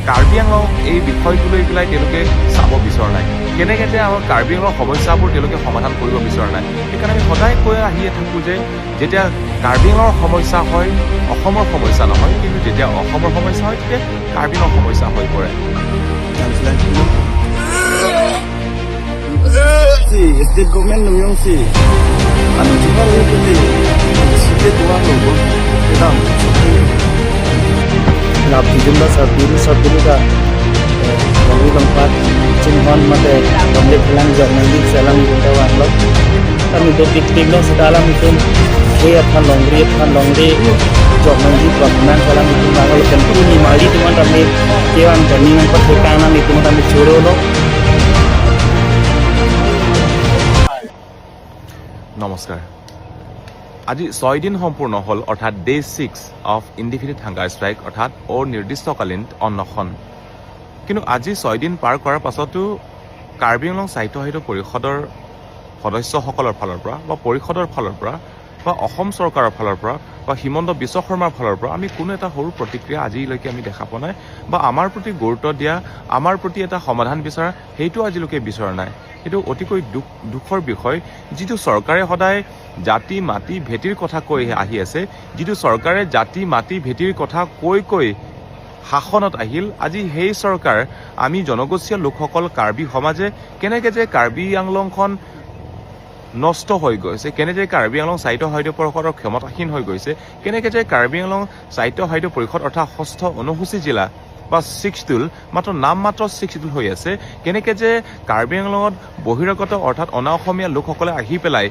কাৰ্বি আংলং এই বিষয়টো লৈ পেলাই তেওঁলোকে চাব বিচৰা নাই, কেনেকৈ যে আমাৰ কাৰ্বি আংলঙৰ সমস্যাবোৰ তেওঁলোকে সমাধান কৰিব বিচৰা নাই। সেইকাৰণে আমি সদায় কৈ আহিয়ে থাকোঁ যে যেতিয়া কাৰ্বি আংলঙৰ সমস্যা হয়, অসমৰ সমস্যা নহয়, কিন্তু যেতিয়া অসমৰ সমস্যা হয়, তেতিয়া কাৰ্বি আংলঙৰ সমস্যা হৈ পৰে। Si state government nung si ano jiba lo ni site tuwa lo bo kedam. Lap jumla sabiru sabiru ka longi longpat chinhon mate domle phelang jok nang selang jumta wanglok kami do pik pik lo sedalam itu he athan longri athan longri jok nang ji prabnan selang itu banglo ken ni mali tuman kami kewan bani nang pat kanan itu kami choro lo. নমস্কাৰ। আজি 6 দিন সম্পূৰ্ণ হ'ল, অৰ্থাৎ day 6 of indefinite hunger strike, অৰ্থাৎ অনিৰ্দিষ্টকালীন অন্নশন। কিন্তু আজি 6 দিন পাৰ কৰাৰ পাছতো কাৰ্বি আংলং স্বায়ত্তশাসিত পৰিষদৰ সদস্যসকলৰ ফালৰ পৰা বা পৰিষদৰ ফালৰ পৰা বা অসম চৰকাৰৰ ফালৰ পৰা বা হিমন্ত বিশ্ব শৰ্মাৰ ফালৰ পৰা আমি কোনো এটা সৰু প্ৰতিক্ৰিয়া আজিলৈকে আমি দেখা পোৱা নাই বা আমাৰ প্ৰতি গুৰুত্ব দিয়া, আমাৰ প্ৰতি এটা সমাধান বিচৰা, সেইটো আজিলৈকে বিচৰা নাই। সেইটো অতিকৈ দুখৰ বিষয়। যিটো চৰকাৰে সদায় জাতি মাটি ভেটিৰ কথা কৈ আহি আছে, যিটো চৰকাৰে জাতি মাটি ভেটিৰ কথা কৈ কৈ শাসনত আহিল, আজি সেই চৰকাৰ আমি জনগোষ্ঠীয় লোকসকল, কাৰ্বি সমাজে কেনেকৈ যে কাৰ্বি আংলংখন নষ্ট হৈ গৈছে, কেনেকৈ কাৰ্বি আংলং স্বায়ত্তশাসিত পৰিষদৰ ক্ষমতাহীন হৈ গৈছে, কেনেকৈ যে কাৰ্বি আংলং স্বায়ত্তশাসিত পৰিষদ অৰ্থাৎ ষষ্ঠ অনুসূচী জিলা বা ছিক্স চিডিউল মাত্ৰ নাম মাত্ৰ ছিক্স চিডিউল হৈ আছে, কেনেকৈ যে কাৰ্বি আংলঙত বহিৰাগত অৰ্থাৎ অনা অসমীয়া লোকসকলে আহি পেলাই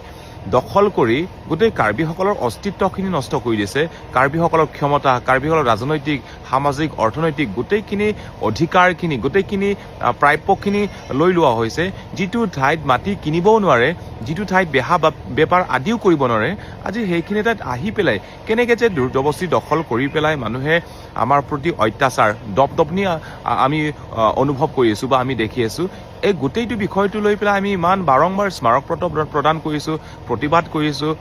দখল কৰি গোটেই কাৰ্বিসকলৰ অস্তিত্বখিনি নষ্ট কৰি দিছে, কাৰ্বিসকলৰ ক্ষমতা, কাৰ্বিসকলৰ ৰাজনৈতিক, সামাজিক, অৰ্থনৈতিক গোটেইখিনি অধিকাৰখিনি, গোটেইখিনি প্ৰাপ্যখিনি লৈ লোৱা হৈছে, যিটো ঠাইত মাটি কিনিবও নোৱাৰে, যিটো ঠাইত বেহা বা বেপাৰ আদিও কৰিব নোৱাৰে, আজি সেইখিনি ঠাইত আহি পেলাই কেনেকৈ যে জবৰদস্তি দখল কৰি পেলাই মানুহে আমাৰ প্ৰতি অত্যাচাৰ, দপদপনি আমি অনুভৱ কৰি আছোঁ বা আমি দেখি আছোঁ। এই গোটেইটো বিষয়টো লৈ পেলাই আমি ইমান বাৰম্বাৰ স্মাৰকপত্ৰ প্ৰদান কৰিছোঁ, প্ৰতিবাদ কৰিছোঁ,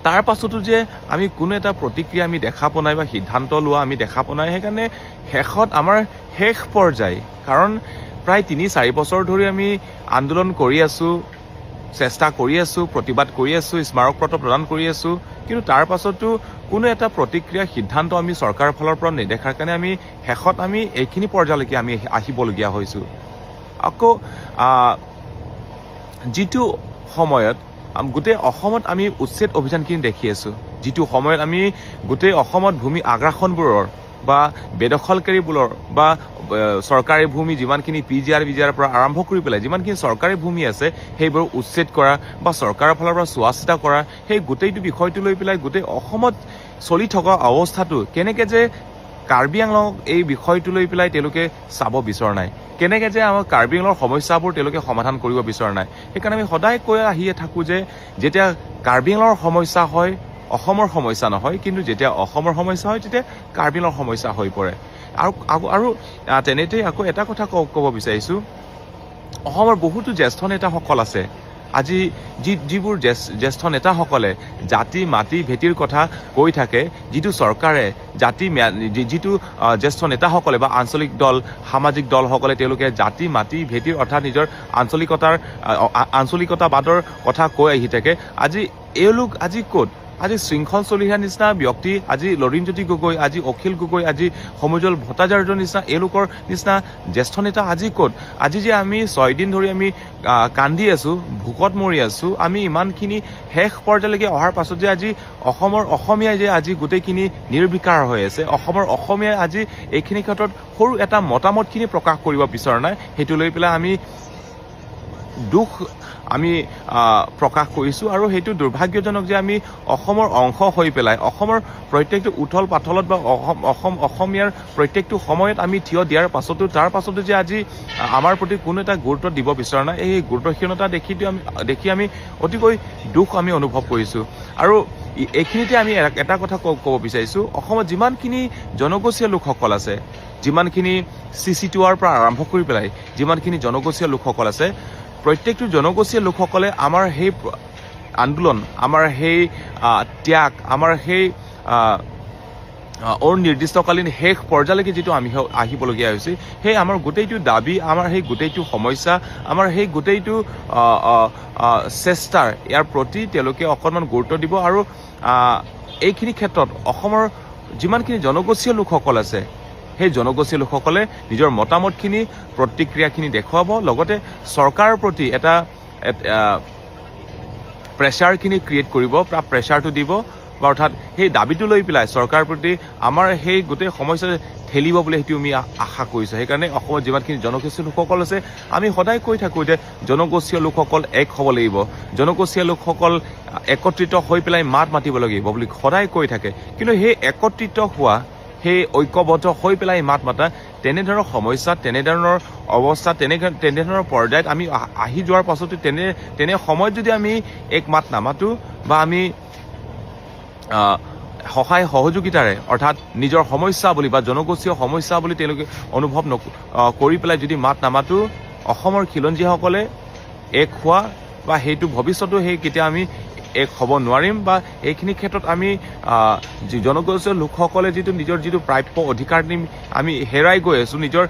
তাৰ পাছতো যে আমি কোনো এটা প্ৰতিক্ৰিয়া আমি দেখা পোৱা নাই বা সিদ্ধান্ত লোৱা আমি দেখা পোৱা নাই। সেইকাৰণে শেষত আমাৰ শেষ পৰ্যায়, কাৰণ প্ৰায় 3-4 বছৰ ধৰি আমি আন্দোলন কৰি আছোঁ, চেষ্টা কৰি আছোঁ, প্ৰতিবাদ কৰি আছোঁ, স্মাৰকপত্ৰ প্ৰদান কৰি আছোঁ, কিন্তু তাৰ পাছতো কোনো এটা প্ৰতিক্ৰিয়া, সিদ্ধান্ত আমি চৰকাৰৰ ফালৰ পৰা নেদেখাৰ কাৰণে আমি শেষত আমি এইখিনি পৰ্যায়লৈকে আমি আহিবলগীয়া হৈছোঁ। আকৌ যিটো সময়ত গোটেই অসমত আমি উচ্ছেদ অভিযানখিনি দেখি আছোঁ, যিটো সময়ত আমি গোটেই অসমত ভূমি আগ্ৰাসনবোৰৰ বা বেদখলকাৰীবোৰৰ বা চৰকাৰী ভূমি যিমানখিনি P G R, B G আৰৰ পৰা আৰম্ভ কৰি পেলাই যিমানখিনি চৰকাৰী ভূমি আছে, সেইবোৰ উচ্ছেদ কৰা বা চৰকাৰৰ ফালৰ পৰা চোৱা চিতা কৰা, সেই গোটেইটো বিষয়টো লৈ পেলাই গোটেই অসমত চলি থকা অৱস্থাটো কেনেকৈ যে কাৰ্বি আংলঙক এই বিষয়টো লৈ পেলাই তেওঁলোকে চাব বিচৰা নাই, কেনেকৈ যে আমাৰ কাৰ্বি আংলঙৰ সমস্যাবোৰ তেওঁলোকে সমাধান কৰিব বিচৰা নাই। সেইকাৰণে আমি সদায় কৈ আহিয়ে থাকোঁ যে যেতিয়া কাৰ্বি আংলঙৰ সমস্যা হয়, অসমৰ সমস্যা নহয়, কিন্তু যেতিয়া অসমৰ সমস্যা হয়, তেতিয়া কাৰ্বি আংলঙৰ সমস্যা হৈ পৰে। আৰু তেনেতেই আকৌ এটা কথা ক'ব বিচাৰিছোঁ, অসমৰ বহুতো জ্যেষ্ঠ নেতাসকল আছে আজি, যিবোৰ জ্যেষ্ঠ নেতাসকলে জাতি মাটি ভেটিৰ কথা কৈ থাকে, যিটো চৰকাৰে জাতি যিটো জ্যেষ্ঠ নেতাসকলে বা আঞ্চলিক দল, সামাজিক দলসকলে তেওঁলোকে জাতি মাটি ভেটিৰ অৰ্থাৎ নিজৰ আঞ্চলিকতাবাদৰ কথা কৈ আহি থাকে, আজি এওঁলোক আজি ক'ত? আজি শৃংখল চলিহাৰ নিচিনা ব্যক্তি, আজি লৰিণজ্যোতি গগৈ, আজি অখিল গগৈ, আজি সমুজ্জ্বল ভট্টাচাৰ্যৰ নিচিনা এওঁলোকৰ নিচিনা জ্যেষ্ঠ নেতা আজি ক'ত? আজি যে আমি 6 দিন ধৰি আমি কান্দি আছোঁ, ভোকত মৰি আছোঁ, আমি ইমানখিনি শেষ পৰ্যায়লৈকে অহাৰ পাছত যে আজি অসমৰ অসমীয়াই যে আজি গোটেইখিনি নিৰ্বিকাৰ হৈ আছে, অসমৰ অসমীয়াই আজি এইখিনি ক্ষেত্ৰত সৰু এটা মতামতখিনি প্ৰকাশ কৰিব বিচৰা নাই, সেইটো লৈ পেলাই আমি দুখ আমি প্ৰকাশ কৰিছোঁ। আৰু সেইটো দুৰ্ভাগ্যজনক যে আমি অসমৰ অংশ হৈ পেলাই অসমৰ প্ৰত্যেকটো উথল পাথলত বা অসম অসম অসমীয়াৰ প্ৰত্যেকটো সময়ত আমি থিয় দিয়াৰ পাছতো, তাৰ পাছতো যে আজি আমাৰ প্ৰতি কোনো এটা গুৰুত্ব দিব বিচৰা নাই, এই গুৰুত্বহীনতা দেখি আমি অতিকৈ দুখ আমি অনুভৱ কৰিছোঁ। আৰু এইখিনিতে আমি এটা কথা ক'ব বিচাৰিছোঁ, অসমত যিমানখিনি জনগোষ্ঠীয় লোকসকল আছে, যিমানখিনি চি চি টোৱাৰ পৰা আৰম্ভ কৰি পেলাই যিমানখিনি জনগোষ্ঠীয় লোকসকল আছে, প্ৰত্যেকটো জনগোষ্ঠীয় লোকসকলে আমাৰ সেই আন্দোলন, আমাৰ সেই ত্যাগ, আমাৰ সেই অনিৰ্দিষ্টকালীন শেষ পৰ্যায়লৈকে যিটো আমি আহিবলগীয়া হৈছে, সেই আমাৰ গোটেইটো দাবী, আমাৰ সেই গোটেইটো সমস্যা, আমাৰ সেই গোটেইটো চেষ্টাৰ ইয়াৰ প্ৰতি তেওঁলোকে অকণমান গুৰুত্ব দিব। আৰু এইখিনি ক্ষেত্ৰত অসমৰ যিমানখিনি জনগোষ্ঠীয় লোকসকল আছে, সেই জনগোষ্ঠীয় লোকসকলে নিজৰ মতামতখিনি, প্ৰতিক্ৰিয়াখিনি দেখুৱাব, লগতে চৰকাৰৰ প্ৰতি এটা প্ৰেছাৰখিনি ক্ৰিয়েট কৰিব, বা প্ৰেছাৰটো দিব, বা অৰ্থাৎ সেই দাবীটো লৈ পেলাই চৰকাৰৰ প্ৰতি আমাৰ সেই গোটেই সমস্যা ঠেলিব বুলি সেইটো আমি আশা কৰিছোঁ। সেইকাৰণে অসমত যিমানখিনি জনগোষ্ঠীয় লোকসকল আছে, আমি সদায় কৈ থাকোঁ যে জনগোষ্ঠীয় লোকসকল এক হ'ব লাগিব, জনগোষ্ঠীয় লোকসকল একত্ৰিত হৈ পেলাই মাত মাতিব লাগিব বুলি সদায় কৈ থাকে। কিন্তু সেই একত্ৰিত হোৱা, সেই ঐক্যবদ্ধ হৈ পেলাই মাত মাতা তেনেধৰণৰ সমস্যা, তেনেধৰণৰ অৱস্থা, তেনেধৰণৰ পৰ্যায়ত আমি আহি যোৱাৰ পাছতো তেনে সময়ত যদি আমি এক মাত নামাতোঁ বা আমি সহায় সহযোগিতাৰে, অৰ্থাৎ নিজৰ সমস্যা বুলি বা জনগোষ্ঠীয় সমস্যা বুলি তেওঁলোকে অনুভৱ কৰি পেলাই যদি মাত নামাতোঁ, অসমৰ খিলঞ্জীয়াসকলে এক হোৱা বা সেইটো ভৱিষ্যতো সেই কেতিয়া আমি এক হ'ব নোৱাৰিম। বা এইখিনি ক্ষেত্ৰত আমি জনগোষ্ঠীয় লোকসকলে যিটো নিজৰ যিটো প্ৰাপ্য অধিকাৰ আমি হেৰাই গৈ আছোঁ, নিজৰ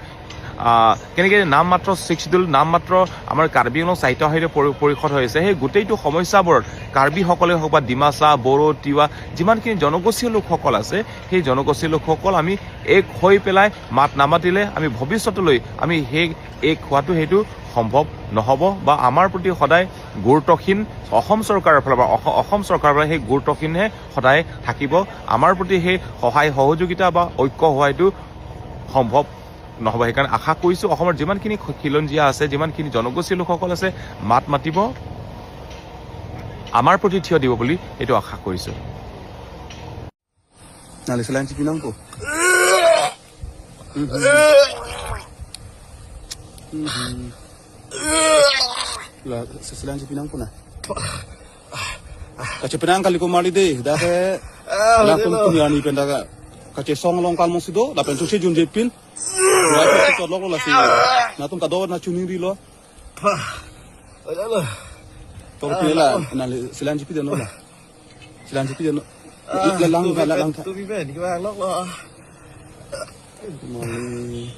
কেনেকৈ নামমাত্ৰ ছিক্স চিডিউল, নামমাত্ৰ আমাৰ কাৰ্বি আংলং সাহিত্য সাহিত্য পৰিষদ হৈ আছে, সেই গোটেইটো সমস্যাবোৰত কাৰ্বিসকলে হওক বা ডিমাচা, বড়ো, তিৱা যিমানখিনি জনগোষ্ঠীয় লোকসকল আছে, সেই জনগোষ্ঠীয় লোকসকল আমি এক হৈ পেলাই মাত নামাতিলে আমি ভৱিষ্যতলৈ আমি সেই এক হোৱাটো সেইটো সম্ভৱ নহ'ব। বা আমাৰ প্ৰতি সদায় গুৰুত্বহীন অসম চৰকাৰৰ ফালৰ পৰা, অসম চৰকাৰৰ পৰা সেই গুৰুত্বহীনহে সদায় থাকিব। আমাৰ প্ৰতি সেই সহায় সহযোগিতা বা ঐক্য হোৱা এইটো সম্ভৱ নহ'ব। সেইকাৰণে আশা কৰিছোঁ অসমৰ যিমানখিনি খিলঞ্জীয়া আছে, যিমানখিনি জনগোষ্ঠীয় লোকসকল আছে, মাত মাতিব, আমাৰ প্ৰতি থিয় দিব বুলি এইটো আশা কৰিছোঁ। Na tum kador na chuning ri lo. Tor pela na silan jipi no la. Silan jipi no. La lang la lang. Tu bi ben ki ba lok lo. Mali.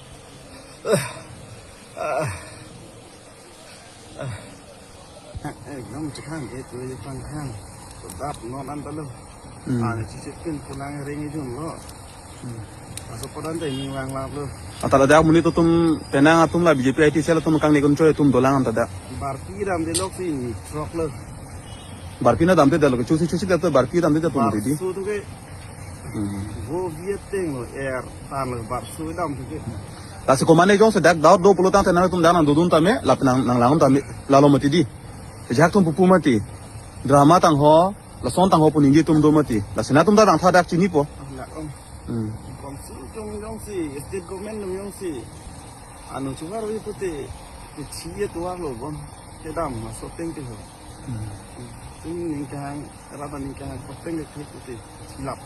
Nong chang e tu ye pang khang. Dap non an ta lo. A chi chi pin pulang ring jun lo. Antara dak muni to tum penang atum la BJP IT sel tum kang nikon choy tum dolang antara dak barpi dam de lok sin truck lo barpi na dam de dalo chusi chusi da to barpi dam de tum di su tu ke wo viet teng lo er tan lo bar su dam tu ke la se komane jong se dak daw do pulo tang tenang tum dang dudun tame la penang nang lang tame la lo mati di jak tum pupu mati drama tang ho la son tang ho puning gi tum do mati la sena tum da dang tha dak chini po la om state government nung si anu chuar wi pute chi ye tuar lo bom ke dam ma so teng te ho ning ka hang ra ta ning ka hang ko teng ke pute chi lap.